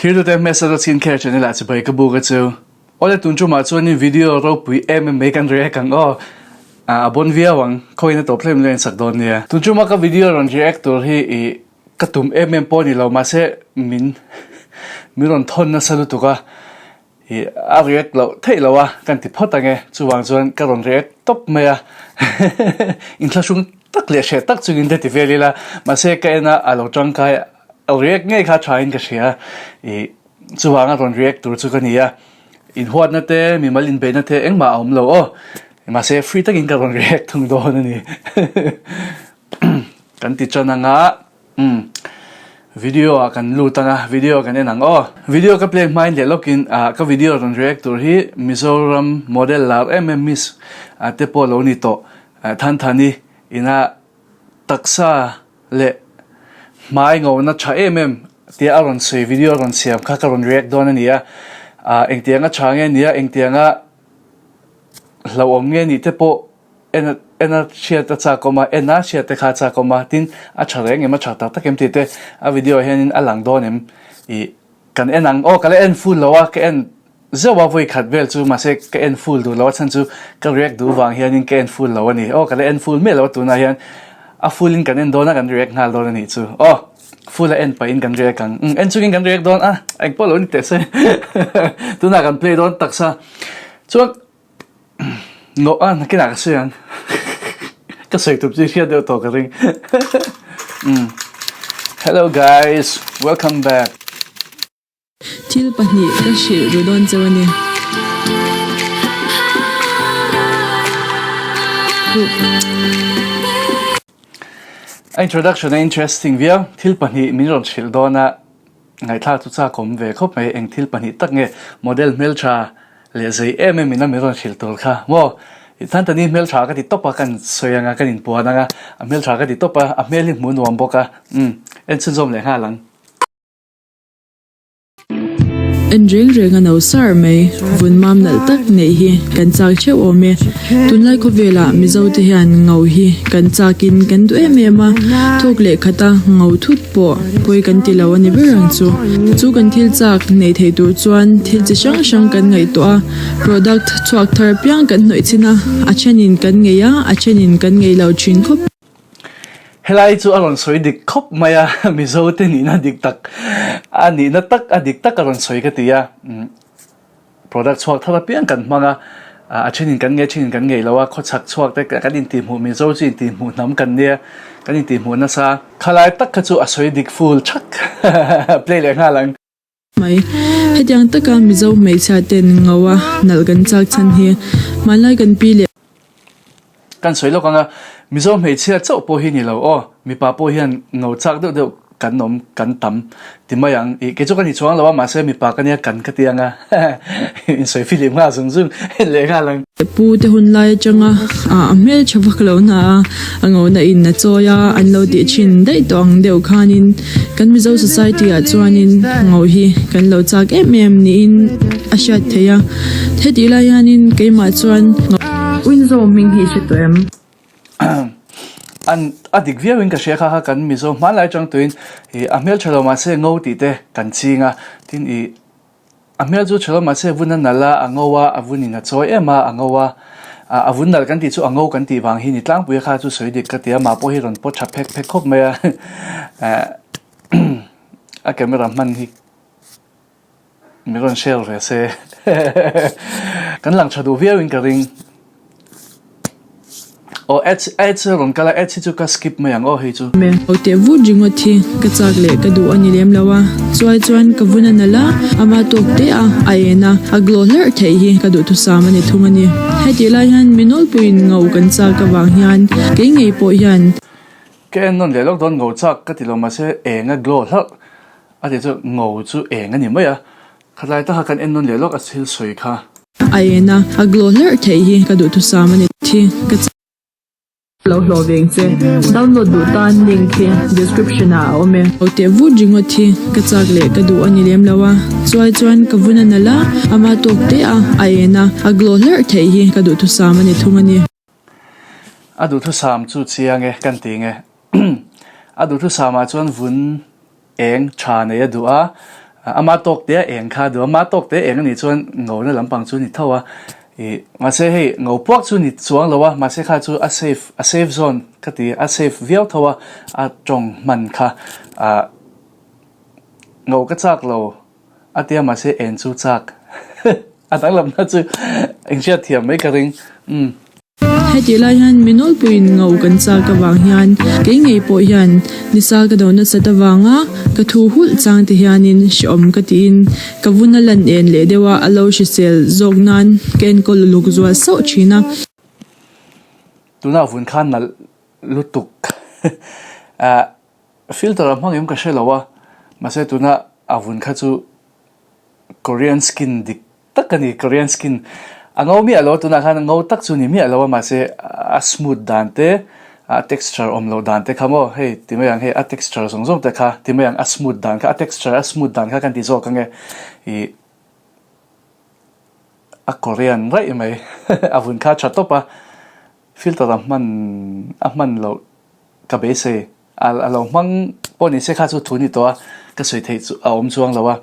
Thirtute hmasa chu Chin Care Channel ah chibai ka buk a chu. Awle tun tumah chuanin video ropui em em mai kan react ang aw. A bon viau ang, khawiin a tawp hlem lo en sak dawn nia. Tun tuma ka video rawn react tur hi i ka tum em em pawh ni lo mahse min min rawn thawn nasa lutuk a. I a react loh theih loh a kan ti phawt ang e, chuvang chuan ka rawn react tawp mai a, inthlahrung tak leh hreh tak chungin te ti vel ila, mahse ka en a a lo tangkai a react ngei kha thain ka hria, i chuvang a rawn react tur chu ka ni a, inhuatna te mimal inbeihna te engmah a awm lo aw, mahse free takin ka rawn react thung dawn a ni kan ti tan ang a. Umm. Video ah kan lut anga, video kan en ang aw. Video ka play hmain leh lawkin ah ka video rawn react tur hi Mizoram model lar em em Miss ah te pawh lo ni tawh Than Thani ina taksa leh hmai ngona tha em em tia a rawn sawi video a rawn siam kha ka rawn react dawn a ni a. Ah engtianga tha nge nia engtianga hlauhawm nge nih te pawh En a en a hriat a chak awm a, en a hriat te kha a chak awm a, tin a tha reng em a tha tak tak em tih te a video ah hianin a lang dawn em ih kan en ang aw ka la en full lo a ka en zeuh a vawi khat vel chu mahse ka en full duh lo a chhan chu ka react duh vang hianin ka en full lo a ni aw ka la en full miah lo a tunah hian a full in kan en dawn a kan react nghal dawn a nih chu aw full a en pahin kan react ang umm en chungin kan react dawn a engpawh lo ni teh se tunah kan play dawn taksa chuan. Nawh a nakinah ka sawi ang ka sawi tum chu i hriat deuh tawh ka ring umm hello guys welcome back. Thil pahnih ka hrilh ru dawn cheu a ni. A introduction a interesting viau thil pahnih min rawn hrilh dawn a ngaihthlak chu chak awm ve khawp mai eng thil pahnih tak nge model hmeltha Leh zei em em in a mi rawn hrilh tur kha maw? I Thantani hmeltha ka ti tawp a, kan sawi ang a, kan inpuan ang a, a hmeltha ka ti tawp a, a hmel hi hmuh nuam bawk a, umm, en chhunzawm leh nghal ang. En reng reng a no sar mai, vun mam nalh tak neih hi kan chak theuh awm e. Tunlai khawvelah Mizo te hian ngo hi kan chakin kan duh em em a, thawk leh khata ngo thut pawh pawi kan ti lo a ni ber ang chu. Chu kan thil chak nei thei tur chuan thil chi hrang hrang kan ngaihtuah a, product chhuak thar apiang kan hnawih chin a, a thenin kan ngei a, a thenin kan ngei lo thin khawp. Helai chu a rawn sawi dik khawp mai a, Mizo te nihna dik tak a nihna tak a dik tak a rawn sawi ka ti a. Product chhuak thar apiang kan hmang a, a thenin kan ngei thenin kan ngei lo a, khawchhak chhuak te kan intihhmuh Mizo chu intihhmuh hnam kan nia, kan intihhmuh nasa. Khalai tak kha chu a sawi dik full thak play leh nghal ang. Mai. Hetiang taka Mizo hmeichhia ten ngo a nalh kan chak chhan hi hmanlai kan pi leh. Kan sawi lawk ang a, Mizo hmeichhia chauh pawh hi ni lo aw, mipa pawh hian ngo chak deuh deuh kan awm kan tam ti mai ang, ih kei chu ka ni chuang lo a, mahse mipa ka nia kan ka ti ang a, insawi filim nghal zung zung leh nghal ang. Pu te hun lai atanga a hmeltha vak lo hna a, a ngo na in a chawi a, an lo tih thin daih tawh ang deuh khanin kan Mizo society ah chuanin ngo hi kan lo chak em em niin a hriat theih a. Hetih lai hianin keimah chuan. Winzo hming hi i hre tawh em? An a dik viau in ka hria kha kha kan Mizo hmanlai atang tuin ih a hmel tha lo mahse ngo tih te kan ching a, tin ih a hmel chu tha lo mahse vun a nalh a, a ngo a, a vun in a chawi em a, a ngo a, a vun nalh kan tih chu a ngo kan tih vang hi ni tlangpui a kha chu sawi dik ka ti a, mah pawh hi rawn pawt tha phek phek khawp mai a, a camera hman hi. Min rawn share ve se. Kan lang tha duh viau in ka ring. Aw ads ads a rawn kal a ads hi chu ka skip mai ang aw hei chu. Me ho teh vut ringawt hi ka chak leh ka duh a ni lem lo a, chuai chuan ka vun a nalh a, ama tawk te a a en a, a glow hlerh theih hi ka duhthusam a ni thung a ni. Hetih lai hian mi nawlpuiin ngo kan chak avang hian kei ngei pawh hian. Ka en nawn leh lawk dawn ngo chak ka ti lo mahse eng a glow hlarh A ti chu ngo chu eng a ni mai a, khatlai taka kan en nawn leh lawk a thil sawi kha. A en a, a glow hlerh theih hi ka duhthusam a ni thi ka chak. Lo hlawh veng che. Download duh tan link hi description ah a awm e. Lo teh vut ringawt hi ka chak leh ka duh a ni lem lo a, chuai chuan ka vun a nalh a, ama tawk te a, a en a, a glow hlerh theih hi ka duhthusam a ni thung a ni. A duhthusam chu chiang e kan ti nge. A duhthusam ah chuan vun Eng tha nei a duh a, Ama tawk te a eng kha duh a, ama tawk te eng a nih chuan ngona lampang chu a ni tho a, ih mahse hei ngo puak chu ni chuang lo a, mahse kha chu a safe a safe zone ka ti a safe viau tho a, a tawng hman kha ah ngo ka chak lo a tia mahse eng chu chak a danglamna chu eng hriat thiam mai ka ring umm. Hetih lai hian mi nawlpuiin ngo kan chak avang hian kei ngei pawh hian nisa ka do nasat avanga ka thu hulh chang te hianin hrehawm ka tiin ka vun a lan en leh deuh a, a lo hrisel zawk nan ka enkawl uluk zual sauh thin a. Tunah vun khan nalh lutuk filter a hmang em ka hre lo a, mahse tuna a vun kha chu Korean skin dik Tak a ni, Korean skin a ngo miah lo a, tunah khan ngo tak chu ni miah lo a, mahse a smooth dan te, a texture awm loh dan te kha maw, hei ti mai ang hei a texture zawng zawng te kha ti mai ang a smooth dan kha a texture a smooth dan kha kan ti zawk ang e, ih a Korean raih mai a vun kha a tha tawp a, filter a hman a hman loh ka beisei a lo hmang pawh ni se kha chu thu ni tawh a, ka sawi theih chu a awm chuang lo a.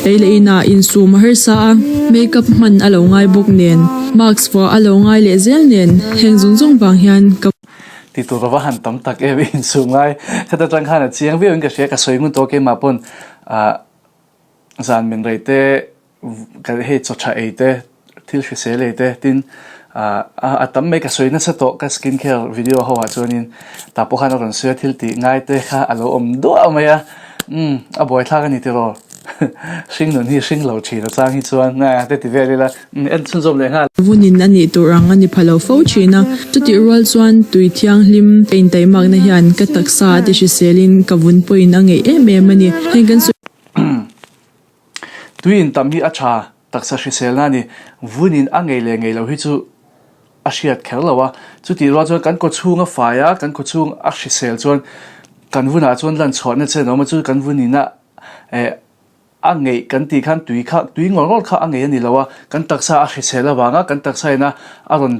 Ei leh inah insum a harsa a, makeup hman a lo ngai bawk nen, mask vuah a lo ngai leh zel nen, heng zawng zawng vang hian ka. Ti tur ava han tam tak em i insum ngai. Khata tang khan a chiang viau in ka hria, ka sawi ngun tawh keimah pawn ah zan min rei te ka hei chaw tha ei te thil hrisel ei te tin ah a tam mai ka sawi nasa tawh ka skin care video ho ah chuanin tah pawh khan a rawn sawi a thil tih ngai te kha a lo awm duah mai a umm a buaithlak a ni tiraw hring nun hi hring lo thin a chang hi chuan nge te ti vel ila umm en chhunzawm leh nghal. Vunin a nih tur ang a ni pha lo fo thin a, chutih rual chuan tui thianghlim ka intaimakna hian ka taksa a ti hriselin ka vun pawhin a ngeih em em a ni. Heng kan sawi. Tui intam hi a tha taksa hriselna a ni. Vunin a ngei leh ngei lo hi chu a hriat kher lo a. Chutih rual chuan kan kawchhung a fai a, kan kawchhung a hrisel chuan kan vunah chuan lan chhuahna chen a awm a, chu kan vunina eh a ngeih kan tih khan tui kha tui ngawr ngawr kha a ngei a ni lo a, kan taksa a hrisel avanga kan taksa ina a rawn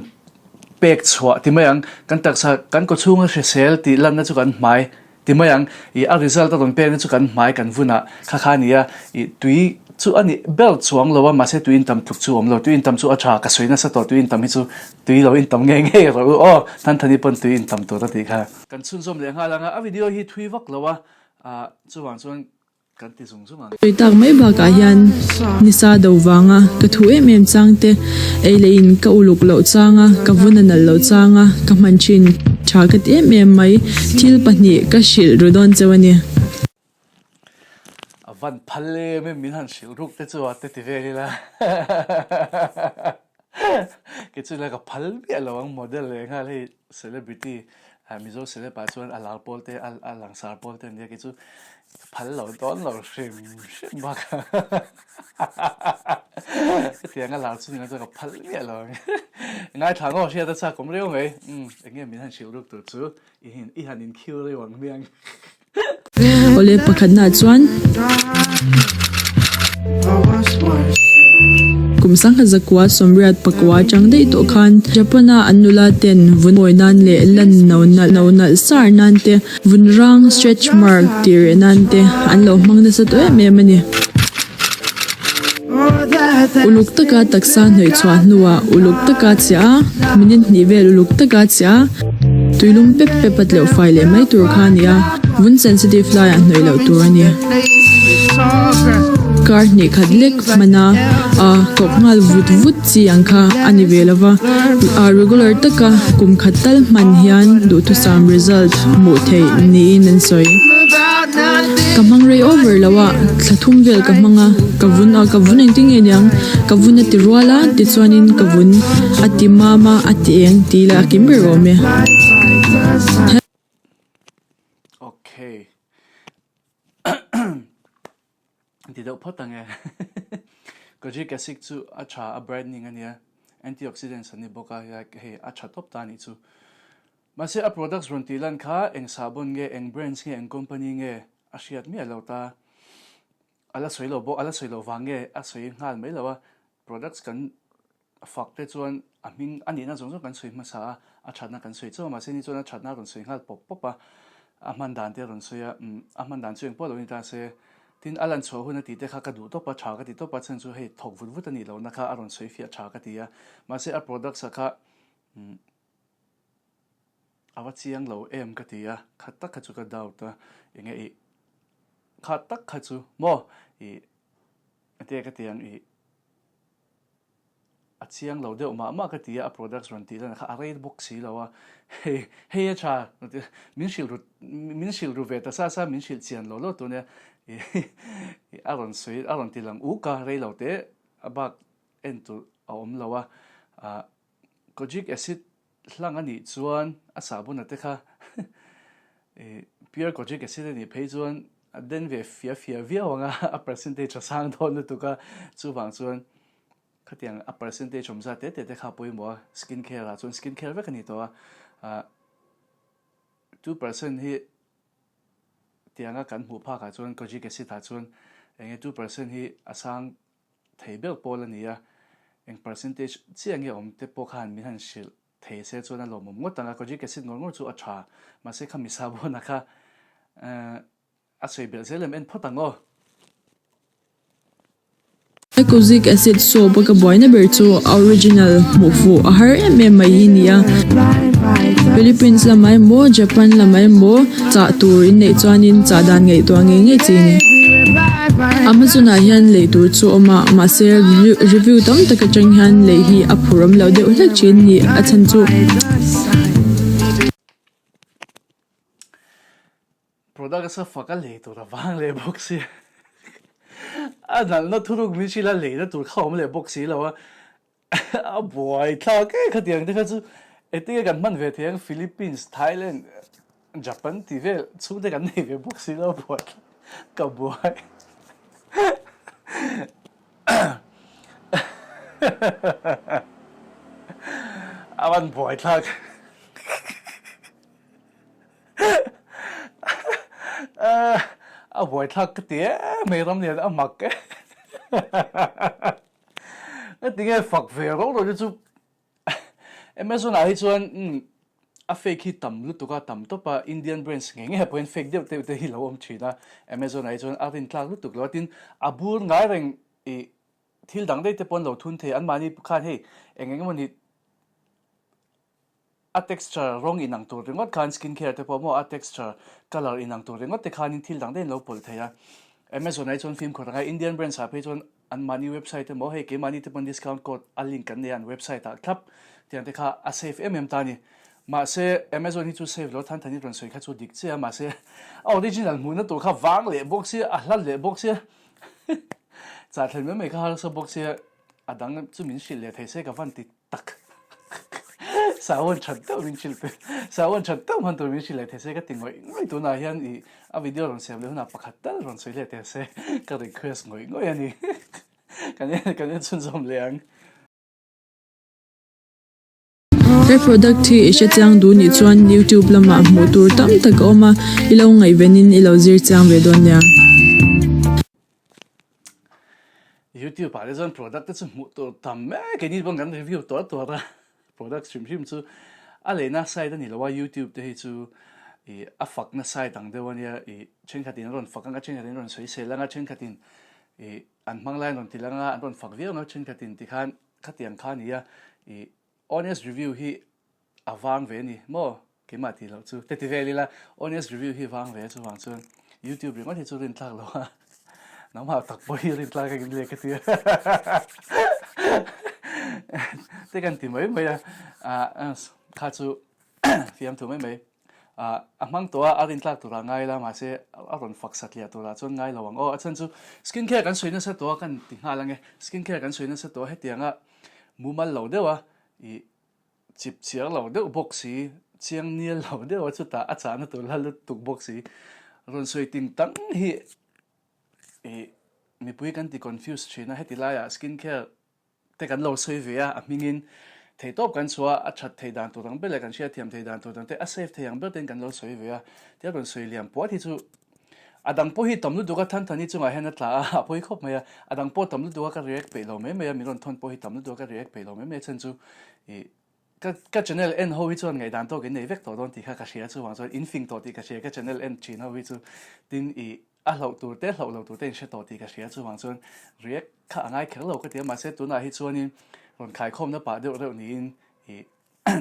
pek chhuah ti mai ang. Kan taksa kan kawchhung a hrisel tih lanna chu kan hmai Ti mai ang, ih a result a rawn pekna chu kan hmai kan vun ah kha kha a ni a, ih tui chu a nih ber chuang lo a, mahse tui intam tluk chu a awm lo, tui intam chu a tha, ka sawi nasa tawh tui intam hi chu tui lo intam ngei ngei rawh u aw, Thanthani pawn tui intam tur a tih kha. Kan chhunzawm leh nghal ang a, a video hi thui vak lo a, ah chuvang chuan Kan ti zung zung ang. Sawi tak mai bakah hian nisa do vanga ka thu em em chang te, ei leh in ka uluk loh changa ka vun a nalh loh changa ka hman thin tha ka ti em em mai, thil pahnih ka hrilh ru dawn cheu a ni. A van phal em em min han hrilh ruk te chu a te ti vel ila kei chu ila ka phal miah lo ang model leh nghal hei celebrity Mizo celeb ah chuan a lar pawl te a langsar pawl te ania kei chu ka phal lo dawn lo hrim hrim bak a hetiang a lar chu nilo chuan ka phal miah lo ang ngaithla ngaw hriat a chak awm reuh mai umm eng nge min han hrilh ruk tur chu i han in khiu reuh ang hmiang. Awle pakhatnaah chuan kum sangha zakua sawmriat pakua atang daih tawh khan Japan-a an nula ten vun mawi nan leh lan no nalh no nalh sar nan te vun rang stretch mark tih reh nan te an lo hmang nasa tawh em em a ni. Uluk taka taksa hnawih chhuah hnuah uluk taka chiah a, minute hnih vel uluk taka chiah a, tuilum pep pep a tleuh fai leh mai tur kha a ni a, vun sensitive laiah hnawih loh tur a ni. Kar hnih khat lek hmana a kawp nghal vut vut chi ang kha a ni ve lova, a regular taka kum khat tal hman hian duhthusam result hmuh theih niin an sawi. Ka hmang rei over lo a, thla thum vel ka hmang a, ka vun a, ka vun engtin nge niang, ka vun a ti rual a, tichuanin ka vun a ti mam a, a ti eng tih leh a kim ber awm e. Okay. Ti deuh phawt ang e. Kojic acid chu a tha a brightening a nia, antioxidants an ni bawk a, hei a tha tawp ta a nih chu. Mahse a products rawn tih lan kha eng sahbawn nge, eng brands nge, eng company nge a hriat miah lo ta. A la sawi lo bawk, a la sawi lo vang nge a sawi nghal mai lo a, products kan fak te chuan a hming a nihna zawng zawng kan sawi hmasa a, a thatna kan sawi chauh a, mahse ni chuan a thatna a rawn sawi nghal pawp pawp a, a hman dan te a rawn sawi a, umm a hman dan chu engpawh lo ni ta se. Tin, a lan chhuah hun a tih te kha ka duh tawp a, tha ka ti tawp a, chhan chu hei thawk vut vut a nih lohna kha a rawn sawi fiah tha ka ti a. Mahse a products ah kha a va chiang lo em ka ti a, khat tak kha chu ka doubt a, enge ih khat tak kha chu maw ih enge ka ti ang ih A chiang lo deuh mah mah ka ti a, a products rawn tih lan kha a rei bawk si lo a, hei hei a tha min hrilh ru min hrilh ru ve ta sa sa min hrilh chian lo lo tun e a rawn sawi a rawn ti lang uk a rei lo te a bak en tur a awm lo a, ah kojic acid hlang a nih chuan a sahbuna te kha pure kojic acid a nih phei chuan a den ve fia fia viau ang a, a percentage a sang dawn lutuk a, chuvang chuan khatiang a percentage awm zat te te te kha a pawimawh a, skin care ah chuan skin care vek a ni tawh a, ah 2% hi tianga kan hmuh phak ah chuan kojic acid ah chuan enge 2% hi a sang thei ber pawl a ni a, eng percentage chiah nge awm te pawh khan min han hrilh thei se chuan a lawmawm ngawt ang a, kojic acid ngawr ngawr chu a tha, mahse kha misa buana kha a sawi belh zel em en phawt ang aw. Kojic acid soap a ka buaina ber chu a original hmuh fuh a har em em mai hi nia. Philippines lamah emaw Japan lamah emaw chah tur in neih chuanin chah dan ngaihtuah ngei ngei chi a ni. Amazon ah hian lei tur chu a awm a, mahse review tam tak atang hian lei hi a phur awm loh deuh hlek thin a ni a chhan chu. Product a sa fak a lei tur a vang leh bawk sia a nalhna thuruk min hrilh a leina tur kha a awm leh bawk si lo a. A buai thlak e khatiang te kha chu engtin nge kan hman ve thei ang Philippines, Thailand, Japan tih vel chhung te kan nei ve bawk si lo a buai thlak ka buai a van buai thlak a buai thlak ka ti em mai ram lian a mak e. Engtinge fak ve ro ro hi chu Amazon ah hi chuan umm a fake hi tam lutuk a tam tawp a Indian brands ngei ngei ah pawhin fake deuh deuh te hi lo awm thin a Amazon ah hi chuan a rin tlak lutuk lo a tin a bur ngai reng ih thil dang daih te pawh an lo thun thei anmahni khan hei eng eng emawni A texture rawng inang tur ringawt khan skin care te pawh maw a texture colour inang tur ringawt te khanin thil dang daih an lo pawlh thei a. Amazon ah hi chuan fimkhur ang a, Indian brands ah phei chuan an mahni website emaw hei keimahni te pawn discount code a link kan nei a an website ah thlap tiang te kha a safe em em ta a ni. Mahse Amazon hi chu safe lo than than in rawn sawi kha chu dik chiah a mahse a original hmuhna tur kha vang leh bawk sia a hlat leh bawk sia chah thlen mai mai kha harsa bawk sia a dang chu min hrilh leh thei se ka van ti Tak. Sawan that deuh min hrilh te sawan that deuh hman tur min hrilh leh thei se ka ti ngawih ngawih tunah hian ih a video rawn siam leh hunah pakhat tal rawn sawi leh teh se ka request ngawih ngawih a ni. Kan en kan en chhunzawm leh ang. He product hi i hre chiang duh nih chuan youtube lamah hmuh tur tam tak a awm a, i lo ngaihvenin i lo zir chiang ve dawn nia. YouTube ah te chuan product te chu hmuh tur tam mek keini pawn kan review tuar tuar a product hrim hrim chu a leina site a ni lo a YouTube te hi chu ih a fakna site ang deuh a nia ih thenkhat in an rawn fak ang a thenkhat in an rawn sawisel ang a thenkhat in ih an hmang lai an rawn ti lang a an rawn fak viau ang a thenkhat in tikhan khatiang kha a ni a ih honest review hi A vang ve ni maw? Keimah tih loh chu te ti vel ila honest review hi vang ve chuvang chuan YouTube ringawt hi chu rintlak lo a nangmah tak pawh hi rintlak a kim leh ka ti a te kan ti mai mai a ah kha chu fiamthu mai mai ah a hmang tawh a a rintlak turah ngai la mahse a rawn fak satliah turah chuan ngai lo ang aw a chhan chu skin care kan sawi nasa tawh a kan ti nghal ange skin care kan sawi nasa tawh a hetianga mumal lo deuh a ih Chip chiang lo deuh bawk si, chiang nial lo deuh a chutah a chahna tur la lutuk bawk si. Rawn sawi ting tang hi ih mipui kan ti confuse thin a, heti laiah skin care te kan lo sawi ve a, a hmingin theihtawp kan chhuah a, a that thei dan tur ang ber leh kan hriatthiam thei dan tur dang te a safe thei ang ber ten kan lo sawi ve a, tia rawn sawi liam puat hi chu a dang pawh hi tam lutuk a, than thani chungah hian a tla a, a pawi khawp mai a, a dang pawh tam lutuk a ka react peih lo mai mai a, min rawn thawn pawh hi tam lutuk a ka react peih lo mai mai a chhan chu ih ka ka channel en ho hi chuan ngaihdan tawk in nei vek tawh dawn tih kha ka hria chuvang chuan in fing tawh tih ka hria ka channel en thin ho hi chu tin ih. A hlauh tur te hlauh lo tur te in hre tawh tih ka hria chuvang chuan react kha a ngai kher lo ka ti a mahse tunah hi chuanin rawn khaikhawmna pah deuh reuh niin ih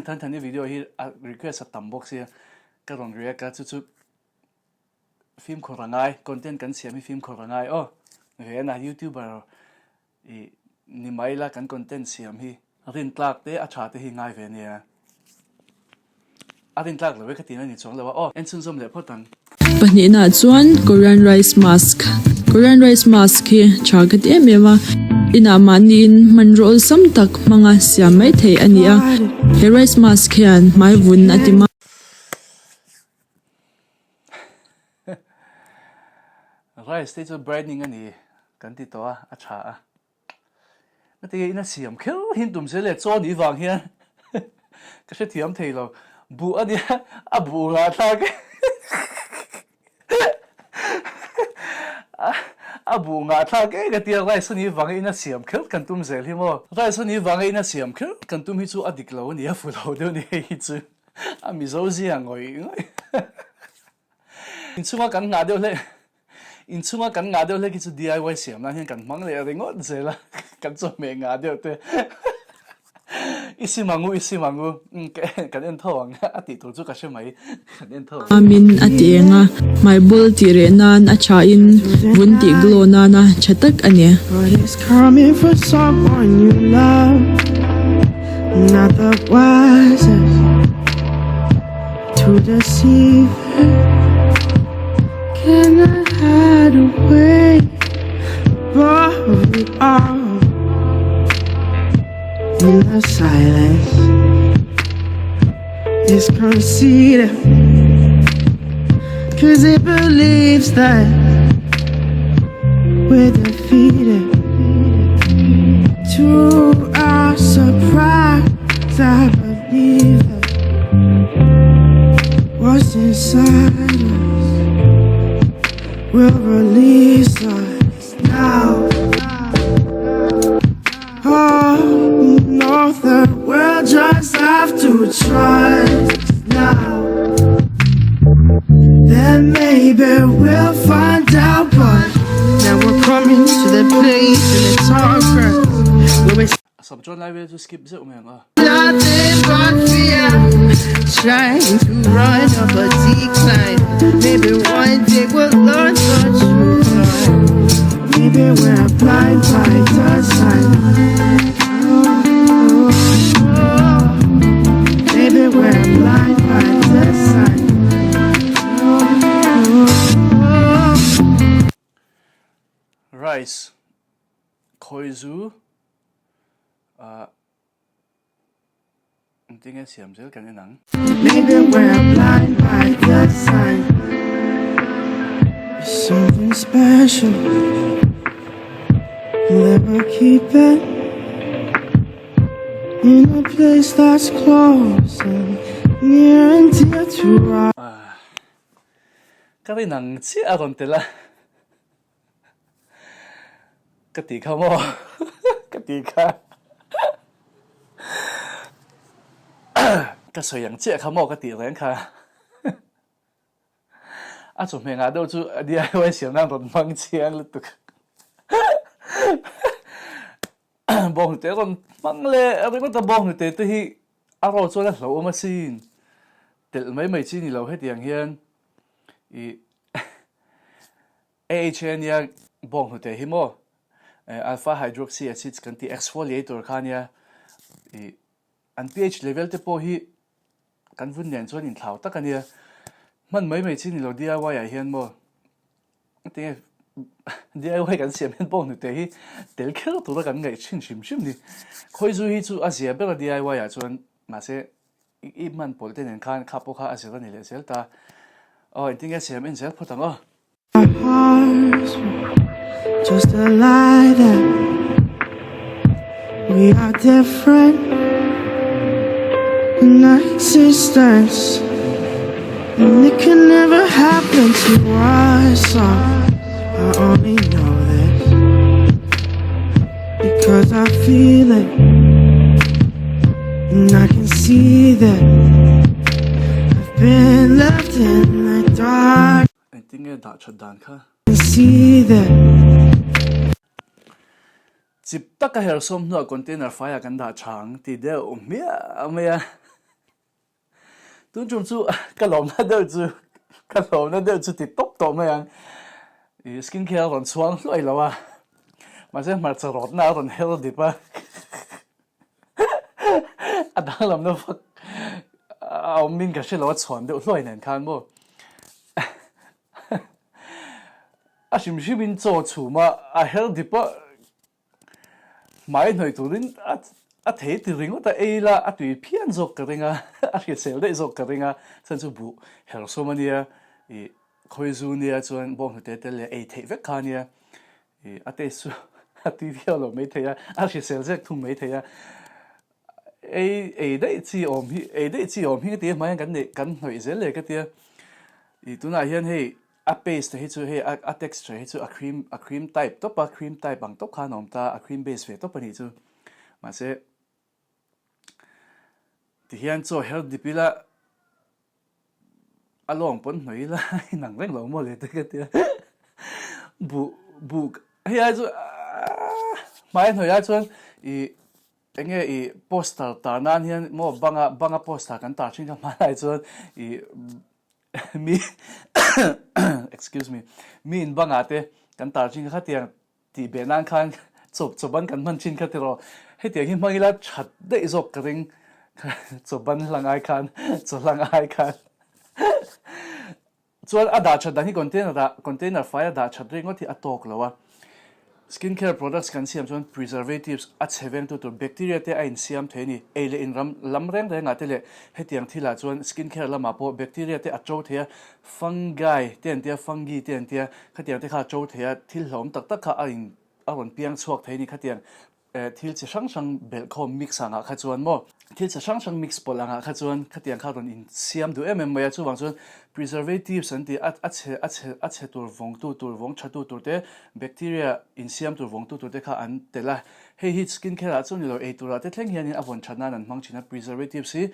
Thanthani video hi a request a tam bawk sia ka rawn react a chu chu fimkhur a ngai content kan siam hi fimkhur a ngai aw ve a youtuber I ni mai la kan content siam hi. Rintlak te a tha te hi ngai ve nia. A rintlak lo e ka tina ni chuang lo a aw. En chhunzawm leh phawt ang. Pahnihna chuan Korean rice mask. Korean rice mask hi tha ka ti em em a, inah mahniin hmanraw awlsam tak hmanga siam mai theih a ni a. He rice mask hian hmai vun a ti ma. Rice te chu brightening a ni kan ti tawh a, a tha a. Heti in a siam kher hin tum zel e, chaw nih vang hian ka hrethiam thei lo. Buh a nia, a buh ngah thlak e. A buh ngah thlak e ka tia, rice a nih vang in a siam kher kan tum zel hi maw. Rice a nih vang in a siam kher kan tum hi chu a dik lo a ni, a fu lo deuh a ni hei hi chu. A Mizo zia ngawih ngawih. Inchhunga kan ngah deuh hlek Inchhunga kan ngah deuh hlek hi chu DIY siam nan hian kan hmang leh ringawt zel a, kan chawhmeh ngah deuh te. I sim ang u, i sim ang u, kan en tho ang a tih tur chu ka hre mai, kan en tho ang. Amin a ti eng a, hmai bul tih reh nan a tha in vun tih glow nana tha tak a ni. To deceive Can I hide away Above it all In the silence Is conceited Cause it believes that We're defeated To our surprise I believe it What's inside us Will release us now Oh, know that we'll just have to trust now Then maybe we'll find out But now we're coming to the place in the dark Where we A sap chuan lai vel chu skip zeuh mai ang a. Nothing but fear Trying to run up a decline Maybe one day we'll learn the truth Maybe we're blind by design oh, oh, oh. Maybe we're blind by design oh, oh, oh. Rice Khawizu ah engtin nge siam zel kan en ang. Maybe we're blind by design There's something special That we're keeping In a place that's close and near and dear to us Ka rin ang chiah a rawn tel a. Ka ti kha maw? Ka ti kha. Ka sawi ang chiah kha maw ka tih reng kha. A chawhmeh ngah deuh chu DIY siam nan rawn hmang chiang lutuk. Bawnghnute rawn hmang leh ringawt a bawnghnute te hi a rawh chuan a hlauhawm asin. Telh mai mai chi ni lo hetiang hian ih AHA nia bawnghnute hi maw alpha hydroxy acids kan tih exfoliator kha nia ih an pH level te pawh hi kan vun nen chuan inthlau tak a nia hman mai mai chi ni lo DIY ah hian maw tinge DIY kan siam hian bawnghnute hi tel kher tura kan ngaih thin hrim hrim ni khawizu hi chu a zia ber a DIY ah chuan mahse I hman pawlh te nen khan kha pawh kha a zir a ni leh zel ta. Aw engtin nge siam en zel phawt ang aw. Just a lie that we are different in our existence and it can never happen to us I only know this because I feel it And I can see that I've been left in the dark Engtin nge dah that dan kha? See that. Chip taka hersawm hnuah container faiah kan dah tha ang ti deuh hmiah mai a. Tun tum chu ka lawmna deuh chu ka lawmna deuh chu ti tawp tawh mai ang. I skin care a rawn chhuang hluai lo a, mahse hmarcha rawtna a rawn her dip a. A danglamna vak a awmin ka hre lo a chhuan deuh hluai nen khan maw. A hrim hrimin chaw chhum a, a her dip a. Hmai hnawih turin a thei ti ringawt a, ei la a tui phian zawk ka ring a, a hrisel daih zawk ka ring a, chhan chu buh hersawm a nia, ih khawizu nia chuan bawnghnute tel leh ei theih vek kha a nia, ih a taste chu a tui viau lo maithei a, a hrisel zek thung maithei a, ei ei daih chi awm hi ei daih chi awm hi ka ti a, hmai hian kan neih kan hnawih zel le ka tia, ih tunah hian hei A paste hi chu hei a texture hi chu a cream a cream type tawp a cream type ang tawp khan a awm ta a cream base ve tawp a nih chu mahse tihian chaw her dip ila a lawng pawn hnawih ila a inang reng lo maw le te ka tia buh buh hei ai chu aaa hmai hnawih ah chuan ih enge ih poster tar nan hian maw banga banga poster kan tar thin kha hmanlai chuan ih Mi excuse me mi in bangah te kan tar thin kha khatiang tih beh nan khan chawp chawp an kan hman thin kha tiraw hetiang hi hmang ila that daih zawk ka ring chawp ban hlang ai khan chaw hlang ai khan chuan a dah that dan hi container ah container fai a dah that ringawt hi a tawk lo a. Skin care products kan siam chuan preservatives a chhe vengtu tur bacteria te a insiam thei a ni. Ei leh in ram lam reng rengah te leh hetiang thilah chuan skin care lamah pawh bacteria te a to thei a, fungi te an tia, fungi te an tia, khatiang te kha a to thei a, thil hlauhawm tak tak kha a in a rawn piang chhuak thei a ni khatiang. Thil chi hrang hrang belhkhawm mix angah kha chuan maw? Thil chi hrang hrang mix pawlh angah kha chuan khatiang kha rawn insiam duh em em mai a, chuvang chuan preservatives an tih a a chhe a chhe a chhe tur vawngtu tur vawng thatu tur te bacteria insiam tur vawngtu tur te kha an tel a, hei hi skin care ah chuan ni lo ei turah te thleng hianin a vawn that nan an hmang thin a, preservatives hi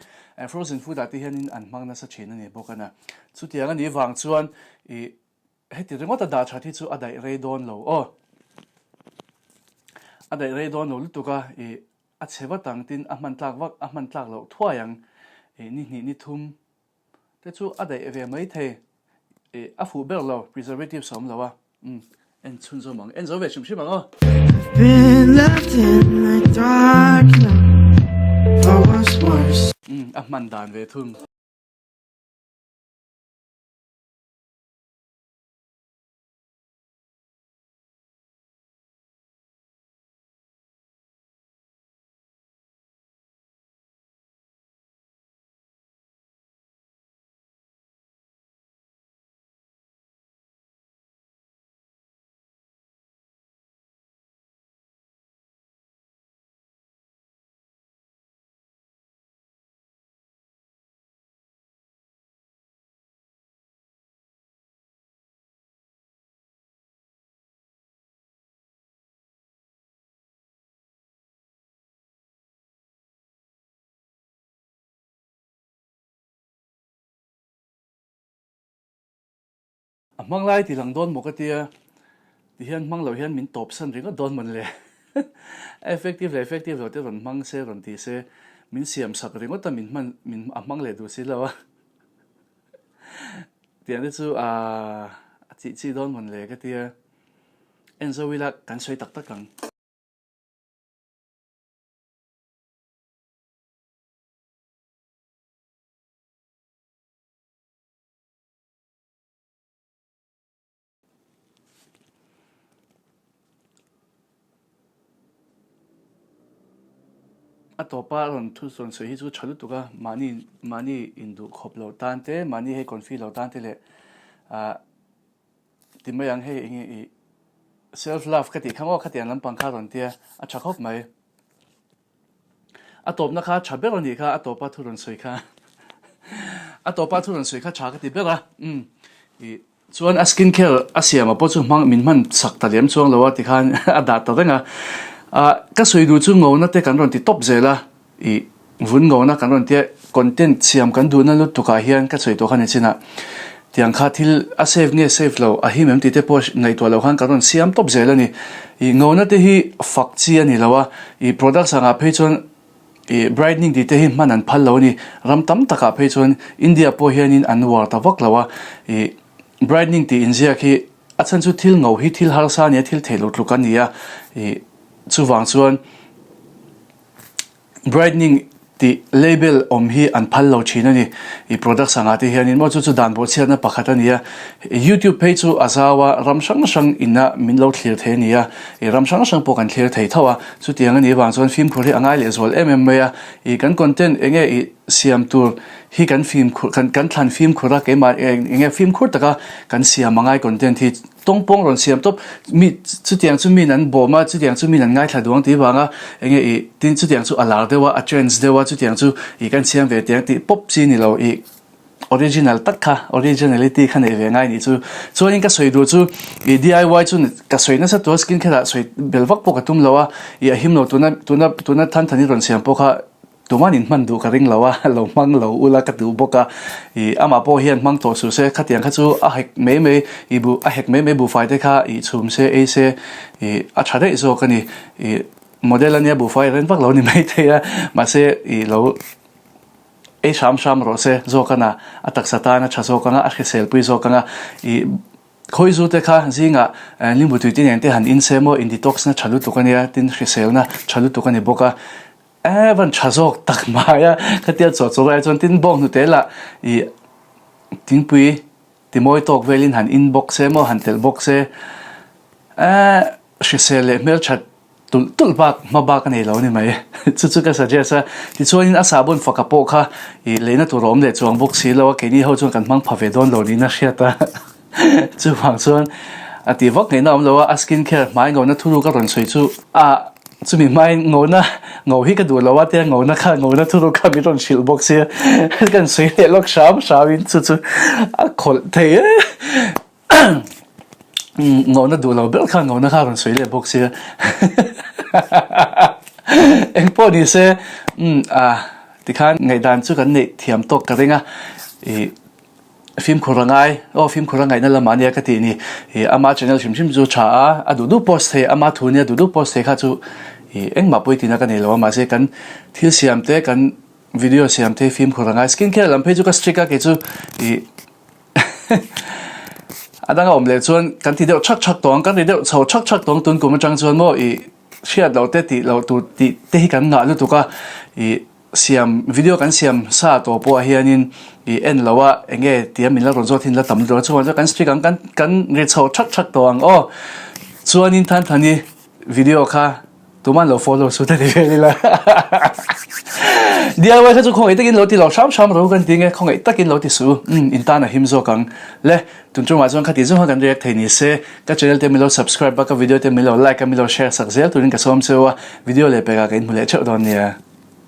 frozen food ah te hianin an hmang nasa thin a ni bawk a na. Chutiang a nih vang chuan ih Heti ringawt a dah that hi chu a daih rei dawn lo aw. A daih rei dawn lo lutuk a, ih a chhe vat ang tin a hman tlak vak a hman tlak loh thuai ang. Ih ni hnih ni thum te chu a daih ve mai thei. Ih a fuh ber lo, preservatives a awm lo a. Umm en chhunzawm ang, en zo ve hrim hrim ang aw. I've been left in the dark now For what's worse. Umm a hman dan ve thung. A hmang lai ti lang dawn maw ka tia, ti hian hmang lo hian min tawp san ringawt dawn mawn le. A effective leh effective lo te rawn hmang se rawn ti se, min siam sak ringawt a min hman min a hmang leh duh si lo a. Tiang te chu a chih chih dawn mawn le ka tia, en zo ila kan sawi tak tak ang. A tawpa rawn thu rawn sawi hi chu tha lutuk a, mahni mahni induh khawp loh tan te, mahni hei confi loh tan te leh ah ti mai ang hei eng nge ih self love ka tih kha maw khatiang lampang kha rawn tia a tha khawp mai. A tawpna kha tha ber a nih kha, a tawpa thu rawn sawi kha. A tawpa thu rawn sawi kha tha ka ti ber a. Umm. I chuan a skin care a siam a pawh chu hmang min hman sak ta lem chuang lo a tikhan a dah ta reng a. Ah ka sawi duh chu ngona te kan rawn ti tawp zel a. I vun ngona kan rawn tia content siam kan duhna lutuk ah hian ka sawi tawh kha ni chin ah. Tiang kha thil a safe nge safe lo a him em tih te pawh ngaihtuah loh khan kan rawn siam tawp zel a ni. Ih ngona te hi fak chi a ni lo a, ih products angah phei chuan ih brightening tih te hi hman an phal lo a ni. Ram tam takah phei chuan India pawh hianin an uar ta vak lo a, ih brightening tih inziak hi a chhan chu thil ngo hi thil harsa a ni a, thil theih loh tluk a ni a, ih chuvang chuan Brightening tih label awm hi an phal lo thin a ni. I products angah te hianin maw chu chu dan bawhchhiatna pakhat a ni a. YouTube phei chu a zau a, ram hrang hrang ina min lo thlir thei a ni a. I ram hrang hrang pawh kan thlir thei tho a. Chutiang a nih avang chuan fimkhur hi a ngai lehzual em em mai a. I kan content eng nge i siam tur hi kan fimkhur kan kan thlan fimkhur a keimah eng nge fimkhur taka kan siam a ngai content hi. Tawngpawng rawn siam tawp, mi chutiang chu min an bawm a, chutiang chu min an ngaithla duang tih vanga eng nge ih tin chutiang chu a lar deuh a, a trends deuh a, chutiang chu ih kan siam ve teh ang tih pawp chi ni lo ih original tak kha, originality kha neih ve ngai nih chu. Chuanin ka sawi duh chu ih DIY chu ka sawi nasa tur a skin care ah sawi bel vak pawh ka tum lo a, ih a him lo tuna tuna tuna Thanthani rawn siam pawh kha Tuman in hman duh ka ring lo a, lo hmang lo ula ka duh bawk a, ih amah pawh hian hmang tawh suh se, khatiang kha chu a hek mai mai, ih buh a hek mai mai buhfai te kha ih chhum se ei se ih a tha daih zawk a ni, ih model ania buhfai a ren vak lo ni maithei a, mahse ih lo ei hram hram rawh se zawk a na, a taksa tan a tha zawk ang a, a hrisel pui zawk ang a, ih khawizu te kha zingah limbu tui te nen te han in se maw in detox na tha lutuk a nia, tin hriselna tha lutuk a ni bawk a. E van tha zawk tak mai a, khatia chaw chaw lai chuan tin bawk hnute lah ih thingpui ti mawi tawk velin han in bawk se maw han telh bawk se e hrisel leh hmelthat tulh tulh bak hma bak a nei lo a ni mai chu chu ka suggest a tichuanin a sahbawn faka pawh kha ih leina tur a awm leh chuang bawk si lo a keini ho chuan kan hmang pha ve dawn lo niin a hriat a chuvang chuan a tih vak ngaihna a awm lo a a skin care hmai ngona thuruk a rawn sawi chu a Chumi hmain ngona ngo hi ka duh lo a tia ngona kha ngona thuruk kha min rawn hrilh bawk sia kan sawi leh lawk hram hram in chu chu a khawlh thei e ngona duh lo ber kha ngona kha rawn sawi leh bawk sia engpawh ni se umm a tikhan ngaihdan chu kan neih thiam tawk ka ring a ih. Fimkhur a ngai, aw fimkhur a ngaihna lamah ania ka tih ni. Ih ama channel hrim hrim chu tha a, a duh duh post thei, ama thu nia duh duh post thei kha chu ih engmah pawi tihna ka nei lo a, mahse kan thil siam te kan video siam te fimkhur a ngai. Skin care lam phei chu ka strict a kei chu ih a danga awm leh chuan kan ti deuh thak thak tawh ang, kan ri deuh chho thak thak tawh ang tun kum atang chuan maw ih hriat loh te tih loh tur tih te hi kan ngah lutuk a ih. Siam video kan siam sa tawh pawh ah hianin ih en lo a eng nge tia min la rawn zawt hi la tam lutuk a chuvang chuan kan strict ang kan kan ri chho thak thak tawh ang aw chuanin than thani video kha tuman lo follow su ta ti vel ila DIY kha chu khawngaih takin lo ti lo hram hram ro kan ti nge khawngaih takin lo ti su um in tan a him zawk ang le tun tumah chuan khati zawng kha kan react thei ni se ka channel te min lo subscribe a ka video te min lo like a min lo share sak zel turin ka sawm cheu a video leh pekah ka inhmu leh theuh dawn nia.